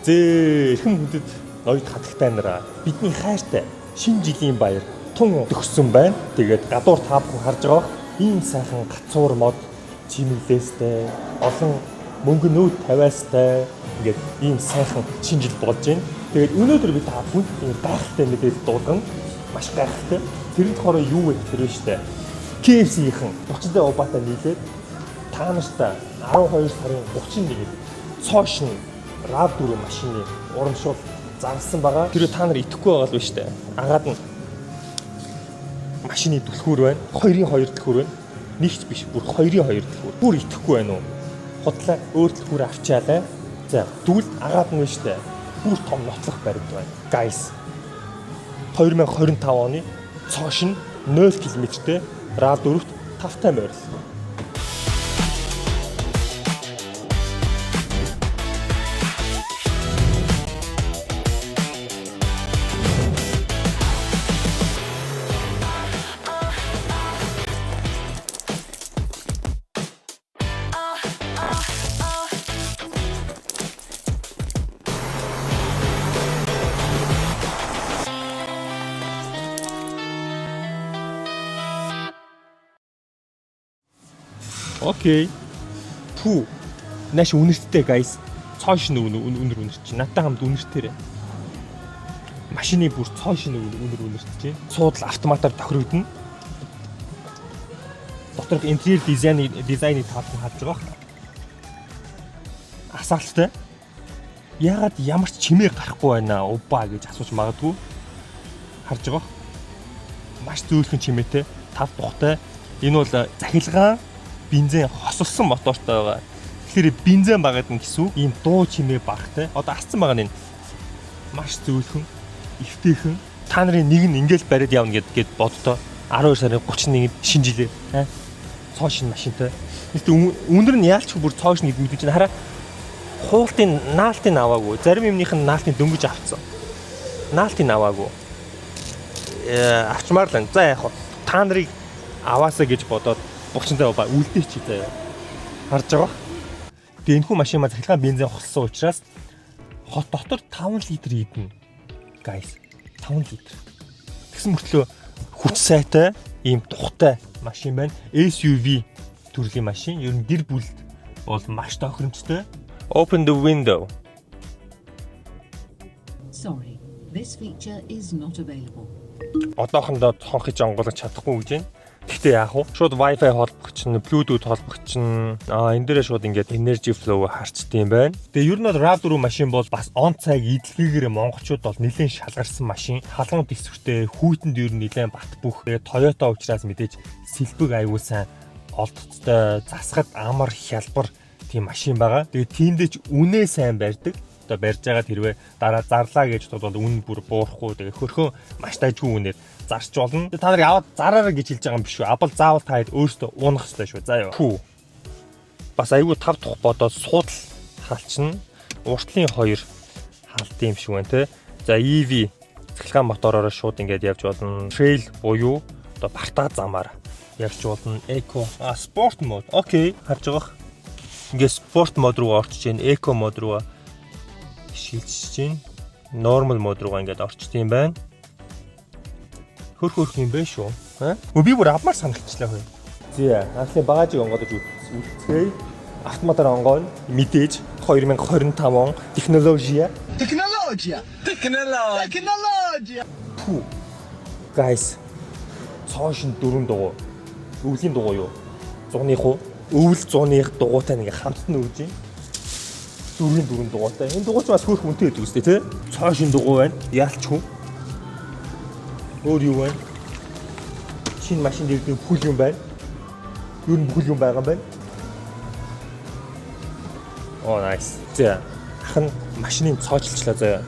Зээрхэн хүндэт ноёд хатагтай нараа, бидний хайртай шинэ жилийн баяр тун төгссөн байна. Тэгээд гадуур та бүхэн харж байгаа ийм сайхан гацуур мод чимэглээстэй, олон мөнгөнүүд тавиастай ингээд ийм сайхан шинэ жил болж байна. Тэгээд өнөөдөр би та бүхэнд ийм гайхалтай мэдээлэл дуулгана. Маш гайхалтай. Тэр нь болохоор юу вэ гэхээр штэ. KFC-ийн 35 убаатай нийлээд та нартай 12 сарын 31-нд цоо шинэ RAV4 машины урамшуул зарласан байгаа. Тэр та нар итгэхгүй байгаа л байна штэ. Агаад нь машины түлхүүр байна. 2-ын 2 түлхүүр байна. Нэг ч биш, бүр 2-ын 2 түлхүүр. Бүр итгэхгүй байна уу? Худлаа өөр түлхүүр авчаалаа. За, тэгвэл агаад нь байна штэ. Бүр том нотлох баригд байна. Guys, 2025 оны цоо шинэ 0 км-тэй RAV4-т тавтай морил. Окей. Пүү. Нааш үнэрттэй, guys. Цоо шинэ үнэр үнэрт чи. Надтай хамт үнэртээрээ. Машины бүр цоо шинэ үнэр үнэрт чи. Суудал автоматар тохирогдно. Доторх интерьер дизайныг та бүхэн харж байгаа. Асаалттай. Яагаад ямар ч чимээ гарахгүй байна убаа гэж асууж магадгүй. Харж байгаа. Маш зөөлхөн чимээтэй, тав тухтай. Энэ бол захилгаан бензин хосолсон мотортой байгаа. Тэгэхээр бензин багаад нь гэсэн үг. Ийм дуу чимээ багтай. Одоо асцсан байгаа нь энэ. Маш зөөлхөн, эвтэйхэн. Та нарын нэг нь ингээл бариад явна гэд боддоо. 12 сарын 31-нд шинэ жилээр аа цоо шинэ машинтай. Гэтэ өндөр нь яалч бүр цоо шинэ гэдэг мэдэж байна. Хараа, хуултын наалтыг аваагүй. Зарим юмных нь наалтыг дөнгөж авцсан. Наалтыг аваагүй. Авчмаар л байна. За, яг хаа та нарыг аваасаа гэж бодоод 35 ба үлдээч заяа. Харж байгаа. Тэгээ энэхүү машин маань цахилгаан бензин хоссон учраас хот дотор 5 литр идэнэ. Guys, 5 литр. Тэгсэн мөртлөө хүч сайтай, ийм тухтай машин байна. SUV төрлийн машин. Ер нь гэр бүлд бол маш тохиромжтой. Open the window. Sorry, this feature is not available. Одоохондоо цонхож онгойлгож чадахгүй гэж байна. Гэхдээ яах вэ? Шууд Wi-Fi холбох чинь, Bluetooth холбох чинь, энэ дээрээ шууд ингээд energy flow харчдсан юм байна. Тэгээ ер нь бол RAV4 машин бол бас он цаг идэлгээгээр монголчууд бол нэлээд шалгарсан машин. Халуун дэвсгэртэй, хүйтэнд ер нь нэлээд бат бөх. Тэгээ Toyota учраас мэдээж сэлбэг аюул сайн олдцтой, засахад амар хялбар тийм машин байгаа. Тэгээ тиймдээ ч үнэ сайн барьдаг. Одоо барьж байгаа хэрвээ дараа зарлаа гэж бодвол үн бүр буурахгүй, тэгээ хөрхөн маш дайжгүй үнээр зарч болно. Тэгээ та нарыг аваад зараараа гэж хэлж байгаа юм биш үү? Абал заавал та хэд өөртөө уунах хэрэгтэй шүү. За юу. Хүү. Бас айгүй тав тух бодоод суудал халчна. Уртлын хоёр халт юм шиг байна те. За, EV цахилгаан мотороор шууд ингээд явж болно. Trail буюу одоо бартаа замаар явж болно. Eco, sport mode. Окей, харж байгаа. Ингээд sport mode руу орчиж гин, eco mode руу шилжиж гин. Normal mode руу ингээд орчт юм байна. Хөр хөрх юм бэ шүү. Аа? Өө, би бүр авмаар санагдчихлаа хөө. Зэ, анхны багажийг онгойлгож үлдцгээе. Автоматар онгойно. Мэдээж 2025 он технологи. Tecnologia! Tecnologia! Tecnologia! Пүү. Guys. Цоо шин дөрвөн дугуй. Өвлийн дугуй юу? Зуных уу? Өвөл зуных дугуйтай нэг хамтд нь үрж байна. Дөрвийн дөрвөн дугуйтай. Энэ дугуй ч бас хөөх үнэтэй байдаг үстэй тий. Цоо шин дугуй байна. Яалч хүн. Өөр юу байна? Шинэ машин дээр бүхэл юм байна. Ер нь бүхэл юм байгаа юм байна. Оо, nice. За, ах нь машиныг цоочлчлаа заяа.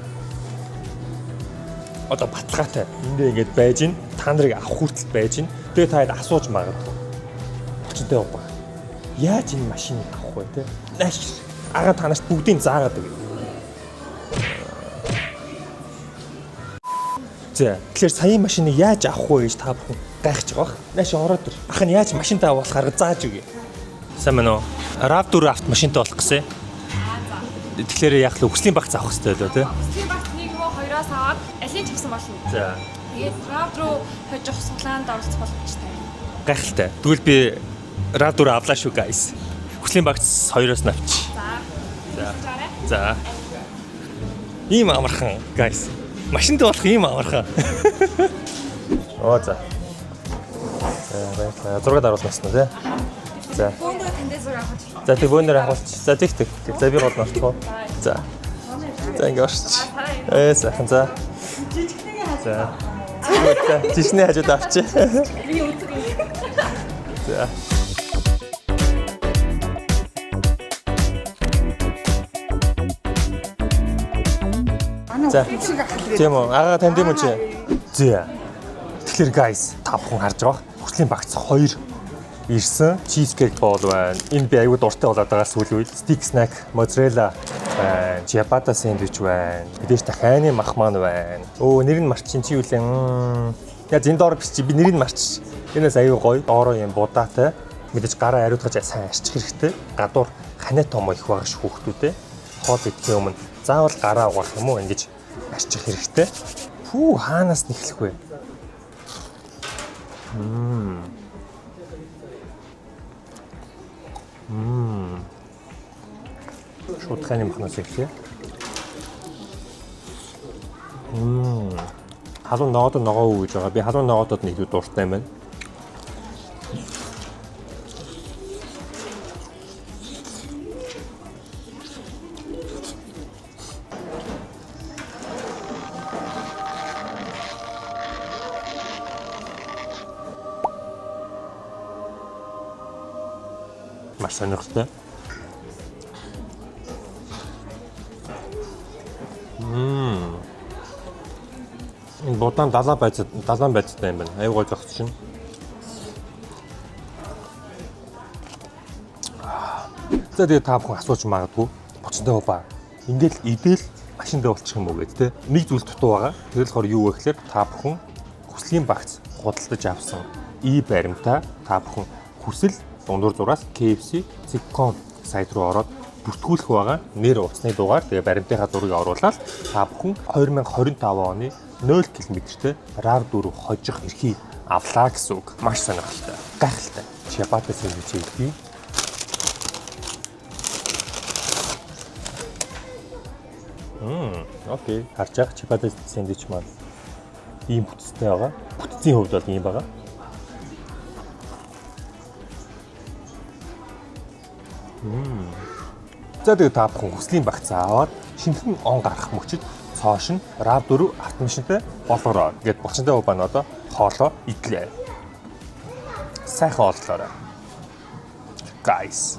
Одоо баталгаатай. Эндээ ингээд байж гин. Та нарыг авах хүртэл байж гин. Тэгээ та хэд асууж магадгүй. 35 ба. Яаж энэ машиныг авах вэ те? Нааш. Ага, та нарт бүгдийг заагаад өгье. За, тэгэхээр саяын машиныг яаж авах вэ гэж та бүхэн гайхаж байгаа бах. Нааш ороод ир. Ах нь яаж машинтай авах арга зааж өгье. Сайн байна уу? RAV4 автомашинтай болох гэсэн. Тэгэхээр яг л хүслийн багц авах хэрэгтэй лөө тий. Хүслийн багц нэг юм уу хоёроос аваад алийг ч авсан болно. За. Тэгээд RAV руу хожих суглаанд оролцох боломжтой. Гайхалтай. Тэгвэл би RAV4 авлаа шүү guys. Хүслийн багц хоёроос нь авчи. За. За. За. Ийм амархан guys. Машинд болох ийм амархан. Оо за. За баярлалаа. Зураг даруулсан уу тий? За. Бөөнөрөө танд зураг авах. За тэг бөөнөр агуулч. За тэг тэг. За би гол нь орчих. За. За ингэ орч. Ээ сайхан за. За. За жишний хажууд авчи. За. За. Тийм үү. Агаа танд юм уу чи? За. Тэгэхээр guys, та бүхэн харж байгаа. Хүслийн багц 2 ирсэн. Cheesecake bowl байна. Энэ би аягүй дуртай болоод байгаа сүүлийн үед. Stick snack, mozzarella байна. Ciabatta sandwich байна. Мэдээж дахианы мах маань байна. Өө нэр нь марчин чи юу лээ? Яг энэ доор биш чи би нэрийг марч. Энэс аягүй гоё. Доороо юм будаатай. Мэдээж гараа ариутгаж сайн арчих хэрэгтэй. Гадуур ханаа томоо их байгаа ш хүүхдүүдээ. Хоол идэхийн өмнө заавал гараа угаах юм уу ингэж арчих хэрэгтэй. Пүү хаанаас нэхлэх вэ? Шууд ханы махнаас эхлэе. Мм. Халуун ногоодод ногоо үү гэж байгаа. Би халуун ногоодод нэг илүү дуртай юм байна. Маш сонирхолтой. Энэ будаан далаа байцаад далаан байцтай юм байна. Аюу гой зогсож байна. За тэгээ та бүхэн асууж магадгүй. Буцтай ба. Ингээл идэл машиндаа болчих юм уу гэд тэ. Нэг зүйл дутуу байгаа. Тэр болохоор юу вэ гэхээр та бүхэн хүслийн багц худалдаж авсан и баримтаа та бүхэн хүсэл дундуур зураас KFC .com сайт руу ороод бүртгүүлэх байгаа. Нэр утасны дугаар тэгээ баримтынхаа зургийг оруулаад та бүхэн 2025 оны 0 км-тэй RAV4 хожих эрхийг авлаа гэсэн үг. Маш сонирхолтой. Гайхалтай. Ciabatta sandwich идье. Окей. Харж байгаа ciabatta sandwich маань ийм бүтцтэй байгаа. Бүтцийн хувьд бол ийм байгаа. За тэгээ та бүхэн хүслийн багцаа аваад шинэхэн он гарах мөчид цоош нь RAV4 автомашинтай болгороо гэд булчинтай баан одоо хоолоо идлээ. Сайхан оллоорой. Guys.